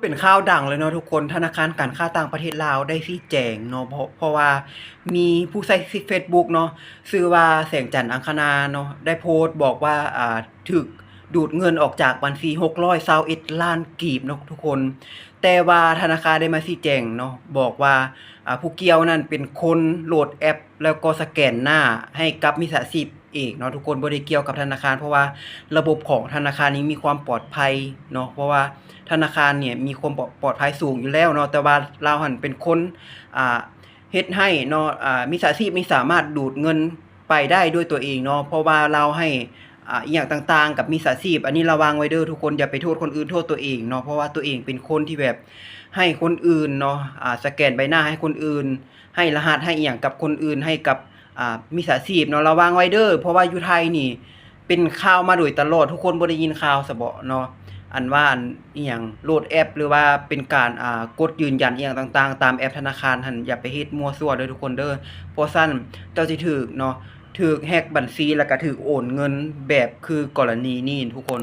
ເປັນຂ່າວດັງເລີຍເນາະທຸກຄົນ, ທະນາຄານການຄ້າຕ່າງປະເທດລາວໄດ້ຊີ້ແຈງເນາະ ເພາະ ເພາະວ່າມີຜູ້ໃຊ້ເຟສບຸກເນາະ ຊື່ວ່າແສງຈັນ ອັງຄະນາເນາະ ໄດ້ໂພສບອກວ່າ ອ່າ ຖືກດູດເງິນອອກຈາກບັນຊີ ຫົກຮ້ອຍຊາວເອັດລ້ານກີບເນາະທຸກຄົນ. ແຕ່ວ່າທະນາຄານໄດ້ມາຊີ້ແຈງເນາະ ບອກວ່າ ອ່າ ຜູ້ກ່ຽວນັ້ນເປັນຄົນໂຫຼດແອັບ ແລ້ວກໍສະແກນໜ້າໃຫ້ກັບມິດສາຊີບ ເອງເນາະທຸກຄົນ, ບໍ່ໄດ້ກ່ຽວກັບທະນາຄານ ເພາະວ່າລະບົບຂອງທະນາຄານນີ້ມີຄວາມປອດໄພເນາະ, ເພາະວ່າທະນາຄານນີ້ມີຄວາມປອດ ປອດໄພສູງຢູ່ແລ້ວເນາະ, ແຕ່ວ່າລາວຫັ້ນເປັນຄົນ ອ່າ ເຮັດໃຫ້ເນາະ ອ່າ ມິດສາຊີບນີ້ສາມາດດູດເງິນໄປໄດ້ດ້ວຍຕົວເອງເນາະ, ເພາະວ່າລາວໃຫ້ ອ່າ ອີ່ຫຍັງຕ່າງໆກັບມິດສາຊີບ. ອັນນີ້ລະວັງໄວ້ເດີທຸກຄົນ, ຢ່າໄປໂທດຄົນອື່ນ, ໂທດຕົວເອງເນາະ, ເພາະວ່າຕົວເອງເປັນຄົນທີ່ແບບໃຫ້ຄົນອື່ນເນາະ ອ່າ ສະແກນໃບໜ້າໃຫ້ຄົນອື່ນ, ໃຫ້ລະຫັດໃຫ້ອີ່ຫຍັງກັບຄົນອື່ນ ໃຫ້ກັບ ອ່າ ມິດສາຊີບເນາະ, ລະວັງໄວ້ເດີ. ເພາະວ່າຢູ່ໄທນີ້ເປັນຂ່າວມາໂດຍຕະຫຼອດ, ທຸກຄົນບໍ່ໄດ້ຍິນຂ່າວຊະເບາະເນາະ ອັນວ່າ ອັນອີ່ຫຍັງໂຫຼດແອັບ ຫຼືວ່າເປັນການ ອ່າ ກົດຢືນຢັນອີ່ຫຍັງຕ່າງໆຕາມແອັບທະນາຄານຫັ້ນ, ຢ່າໄປເຮັດມົ້ວຊົ່ວເດີທຸກຄົນເດີ. ເພາະຊັ້ນເຈົ້າຊິຖືກເນາະ ຖືກແຮັກບັນຊີ ແລ້ວກະຖືກໂອນເງິນແບບຄືກໍລະນີນີ້ທຸກຄົນ.